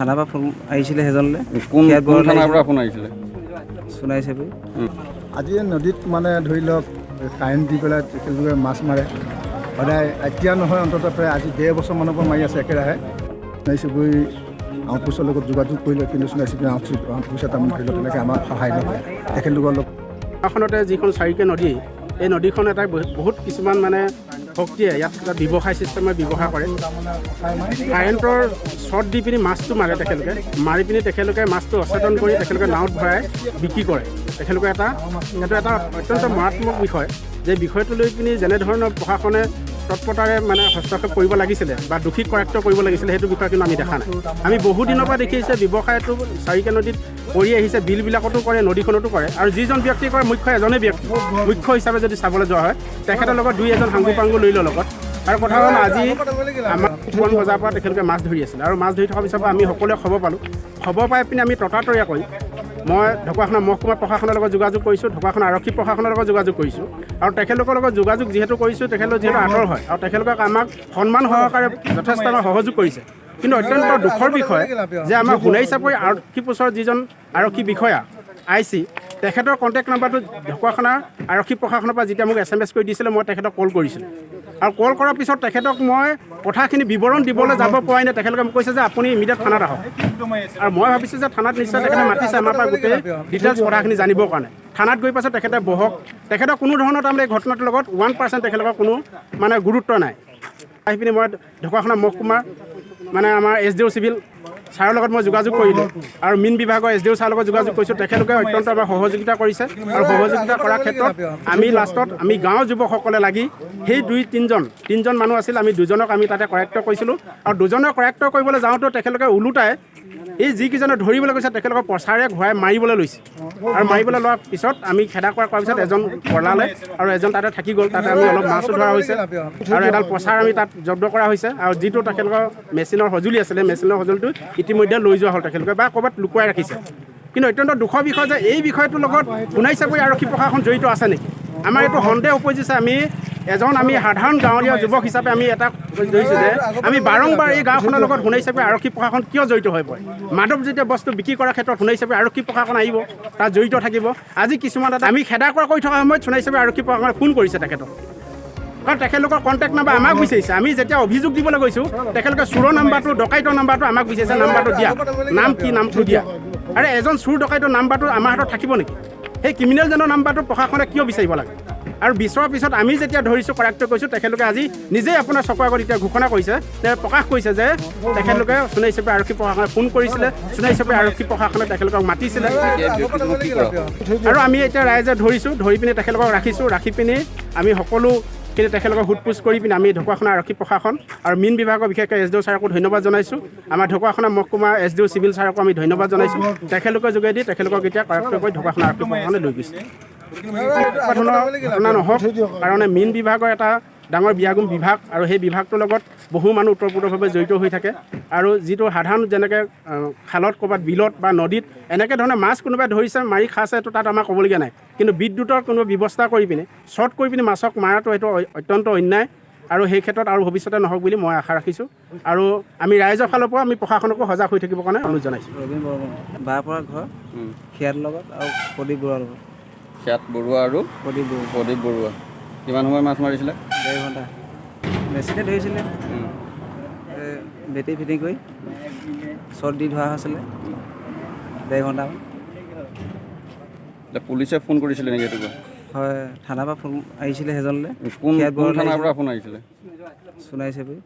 থানাৰ পৰা ফোন আহিছিলে সেইজনলৈ। কোন খিয়াত কোন বৰলৈ থানাৰ পৰা ফোন আহিছিলে? সোণাই চাপৰি। আজি এই নদীত মানে ধৰি লওক কাৰেণ্ট দি পেলাই তেখেতলোকে মাছ মাৰে সদায়। এতিয়া নহয়, অন্ততঃ প্ৰায় আজি 1.5 বছৰমানৰ পৰা মাৰি আছে একেৰাহে। সোণাই চুবুৰী আউটপোষ্টৰ লগত যোগাযোগ কৰিলে, কিন্তু সোণাই চুবুৰী আউটপোষ্টে তাৰমানে ধৰি লওক তেনেকৈ আমাক সহায় নকৰে তেখেতলোকৰ লগত। গাঁওখনতে যিখন চাৰিকীয়া নদী, এই নদীখন এটা বহুত কিছুমান মানে শক্তিয়ে ইয়াত এটা ব্যৱসায় চিষ্টেমে ব্যৱহাৰ কৰে। কাৰেণ্টৰ শ্বৰ্ট দি পিনি মাছটো মাৰে তেখেতলোকে। মাৰি পিনি তেখেতলোকে মাছটো অচেতন কৰি তেখেতলোকে নাৱত ভৰাই বিক্ৰী কৰে। তেখেতলোকে এটা এইটো এটা অত্যন্ত মাৰাত্মক বিষয় যে বিষয়টো লৈ পিনি যেনেধৰণৰ প্ৰশাসনে তৎপৰতাৰে মানে হস্তক্ষেপ কৰিব লাগিছিলে বা দোষীক কৰায়ত্ব কৰিব লাগিছিলে, সেইটো বিষয় কিন্তু আমি দেখা নাই। আমি বহুদিনৰ পৰা দেখিছে ব্যৱসায়টো চাৰিকীয়া নদীত কৰি আহিছে, বিলবিলাকতো কৰে, নদীখনতো কৰে। আৰু যিজন ব্যক্তি কৰে, মুখ্য এজনেই ব্যক্তি, মুখ্য হিচাপে যদি চাবলৈ যোৱা হয়, তেখেতৰ লগত দুই এজন সাংগু পাংগু লৈ লয় লগত। আৰু কথা হ'ল, আজি আমাৰ বন বজাৰৰ পৰা তেখেতলোকে মাছ ধৰি আছিলে আৰু মাছ ধৰি থকাৰ পিছৰ পৰা আমি সকলোৱে খবৰ পালোঁ। খবৰ পাই পিনি আমি ততাতৈয়াকৈ মই ঢকুৱাখনা মহকুমা প্ৰশাসনৰ লগত যোগাযোগ কৰিছোঁ, ঢকুৱাখনা আৰক্ষী প্ৰশাসনৰ লগত যোগাযোগ কৰিছোঁ। আৰু তেখেতলোকৰ লগত যোগাযোগ যিহেতু কৰিছোঁ, তেখেতলোক যিহেতু আঁতৰ হয় আৰু তেখেতলোকক আমাক সন্মান সহকাৰে যথেষ্ট আমাক সহযোগ কৰিছে। কিন্তু অত্যন্ত দুখৰ বিষয় যে আমাৰ সোণাৰী চাপৰি আৰক্ষী পোষ্টৰ যিজন আৰক্ষী বিষয়া I C, তেখেতৰ কণ্টেক্ট নাম্বাৰটো ঢকুৱাখনা আৰক্ষী প্ৰশাসনৰ পৰা যেতিয়া মোক SMS কৰি দিছিলে, মই তেখেতক কল কৰিছিলোঁ। আৰু কল কৰাৰ পিছত তেখেতক মই কথাখিনি বিৱৰণ দিবলৈ যাব পৰাই নাই, তেখেতলোকে মোক কৈছে যে আপুনি ইমিডিয়েট থানাত আহক। আৰু মই ভাবিছোঁ যে থানাত নিশ্চয় তেখেতে মাতিছে আমাৰ পৰা গোটেই ডিটেইলছ কথাখিনি জানিবৰ কাৰণে। থানাত গৈ পাছত তেখেতে বহক, তেখেতৰ কোনো ধৰণৰ তাৰমানে এই ঘটনাটোৰ লগত 1% তেখেতলোকৰ কোনো মানে গুৰুত্ব নাই। আহি পিনি মই ঢকুৱাখনা মহকুমাৰ মানে আমাৰ এছ ডি অ' চিভিল ছাৰৰ লগত মই যোগাযোগ কৰিলোঁ আৰু মীন বিভাগৰ এছ ডি অ' ছাৰৰ লগত যোগাযোগ কৰিছোঁ। তেখেতলোকে অত্যন্ত আমাক সহযোগিতা কৰিছে আৰু সহযোগিতা কৰাৰ ক্ষেত্ৰত আমি লাষ্টত আমি গাঁৱৰ যুৱকসকলে লাগি সেই দুই তিনিজন তিনিজন মানুহ আছিল, আমি দুজনক আমি তাতে কৰায়ত্ব কৰিছিলোঁ। আৰু দুজনক কৰায়ত্ব কৰিবলৈ যাওঁতেও তেখেতলোকে ওলোটাই এই যিকেইজনে ধৰিবলৈ গৈছে, তেখেতলোকক প্ৰচাৰে ঘূৰাই মাৰিবলৈ লৈছে। আৰু মাৰিবলৈ লোৱাৰ পিছত আমি খেদা কৰাৰ পিছত এজন পলালে আৰু এজন তাতে থাকি গ'ল। তাতে আমি অলপ মাছো ধৰা হৈছে আৰু এডাল প্ৰচাৰ আমি তাত জব্দ কৰা হৈছে। আৰু যিটো তেখেতলোকৰ মেচিনৰ সঁজুলি আছিলে, মেচিনৰ সঁজুলিটো ইতিমধ্যে লৈ যোৱা হ'ল তেখেতলোকে বা ক'ৰবাত লুকুৱাই ৰাখিছে। কিন্তু অত্যন্ত দুখৰ বিষয় যে এই বিষয়টোৰ লগত সোণাৰী চাপৰি আৰক্ষী প্ৰশাসন জড়িত আছে নেকি, আমাৰ এইটো সন্দেহ উপজিছে। আমি এজন আমি সাধাৰণ গাঁৱলীয়া যুৱক হিচাপে আমি এটা ধৰিছোঁ যে আমি বাৰম্বাৰ এই গাঁওখনৰ লগত সোণাৰী চাপৰি আৰক্ষী প্ৰশাসন কিয় জড়িত হৈ পৰে? মাদক যেতিয়া বস্তু বিক্ৰী কৰাৰ ক্ষেত্ৰত সোণাৰী চাপৰি আৰক্ষী প্ৰশাসন আহিব, তাত জড়িত থাকিব। আজি কিছুমান এটা আমি খেদা কৰা কৰি থকা সময়ত সোণাৰী চাপৰি আৰক্ষী প্ৰশাসনে ফোন কৰিছে তেখেতক, কাৰণ তেখেতলোকৰ কণ্টেক্ট নাম্বাৰ আমাক বিচাৰিছে। আমি যেতিয়া অভিযোগ দিবলৈ গৈছোঁ, তেখেতলোকে চোৰৰ নাম্বাৰটো, ডকাইতৰ নাম্বাৰটো আমাক বিচাৰিছে, নাম্বাৰটো দিয়া, নাম কি, নামটো দিয়া। আৰে, এজন চোৰ ডকাইতৰ নাম্বাৰটো আমাৰ হাতত থাকিব নেকি? সেই ক্ৰিমিনেলজনৰ নাম্বাৰটো প্ৰশাসনে কিয় বিচাৰিব লাগে? আৰু বিচৰাৰ পিছত আমি যেতিয়া ধৰিছোঁ, কৰায়ত্ব কৰিছোঁ, তেখেতলোকে আজি নিজেই আপোনাৰ চকুৰ আগত এতিয়া ঘোষণা কৰিছে, তেওঁ প্ৰকাশ কৰিছে যে তেখেতলোকে সোণাৰী চাপৰি আৰক্ষী প্ৰশাসনে ফোন কৰিছিলে, সোণাৰী চাপৰি আৰক্ষী প্ৰশাসনে তেখেতলোকক মাতিছিলে। এতিয়া ব্যক্তিজনক কি কৰা হ'ল? আৰু আমি এতিয়া ৰাইজে ধৰিছোঁ, ধৰি পিনি তেখেতলোকক ৰাখিছোঁ। ৰাখি পিনি আমি সকলোখিনি তেখেতলোকক সোধ পোছ কৰি পিনি আমি ঢকুৱাখনা আৰক্ষী প্ৰশাসন আৰু মীন বিভাগৰ বিশেষকৈ এছ ডি অ' ছাৰকো ধন্যবাদ জনাইছোঁ। আমাৰ ঢকুৱাখনা মহকুমা এছ ডি অ' চিভিল ছাৰকো আমি ধন্যবাদ জনাইছোঁ। তেখেতলোকৰ যোগেদি তেখেতলোকক এতিয়া কৰায়ত্ব কৰি ঢকুৱাখনা আৰক্ষী প্ৰশাসনে লৈ গৈছে। এনেকুৱা ধৰণৰ ঘটনা নহওক কাৰণে মীন বিভাগৰ এটা ডাঙৰ বিয়াগোম বিভাগ আৰু সেই বিভাগটোৰ লগত বহু মানুহ ওতঃপ্ৰোতভাৱে জড়িত হৈ থাকে। আৰু যিটো সাধাৰণ যেনেকৈ খালত, ক'ৰবাত বিলত বা নদীত এনেকৈ ধৰণে মাছ কোনোবাই ধৰিছে, মাৰি খাইছে, সেইটো তাত আমাৰ ক'বলগীয়া নাই। কিন্তু বিদ্যুতৰ কোনো ব্যৱস্থা কৰি পিনে শ্বৰ্ট কৰি পিনে মাছক মাৰাটো সেইটো অত্যন্ত অন্যায় আৰু সেই ক্ষেত্ৰত আৰু ভৱিষ্যতে নহওক বুলি মই আশা ৰাখিছোঁ। আৰু আমি ৰাইজৰ ফালৰ পৰা আমি প্ৰশাসনকো সজাগ হৈ থাকিবৰ কাৰণে অনুৰোধ জনাইছোঁ। ৰবীন বৰ্মন, বাৰ পৰা ঘৰ। খিয়াৰ লগত আৰু প্ৰদীপ বৰুৱাৰ লগত। খ্যাত বৰুৱা আৰু প্ৰদীপ বৰুৱা। প্ৰদীপ বৰুৱা। কিমান সময় মাছ মাৰিছিলে? 1.5 ঘণ্টা। মেচিনে ধৰিছিলে। বেটেৰী ফিটিং কৰি শ্বৰ্ট দি ধৰা হৈছিলে 1.5 ঘণ্টামান। এতিয়া পুলিচে ফোন কৰিছিলে নেকি, সেইটো কোৱা। হয়, থানাৰ পৰা ফোন আহিছিলে সেইজনলৈ। কোন খিয়াত কোন বৰলৈ থানাৰ আহিছিলে। পৰা ফোন আহিছিলে? সোণাই চাপৰি।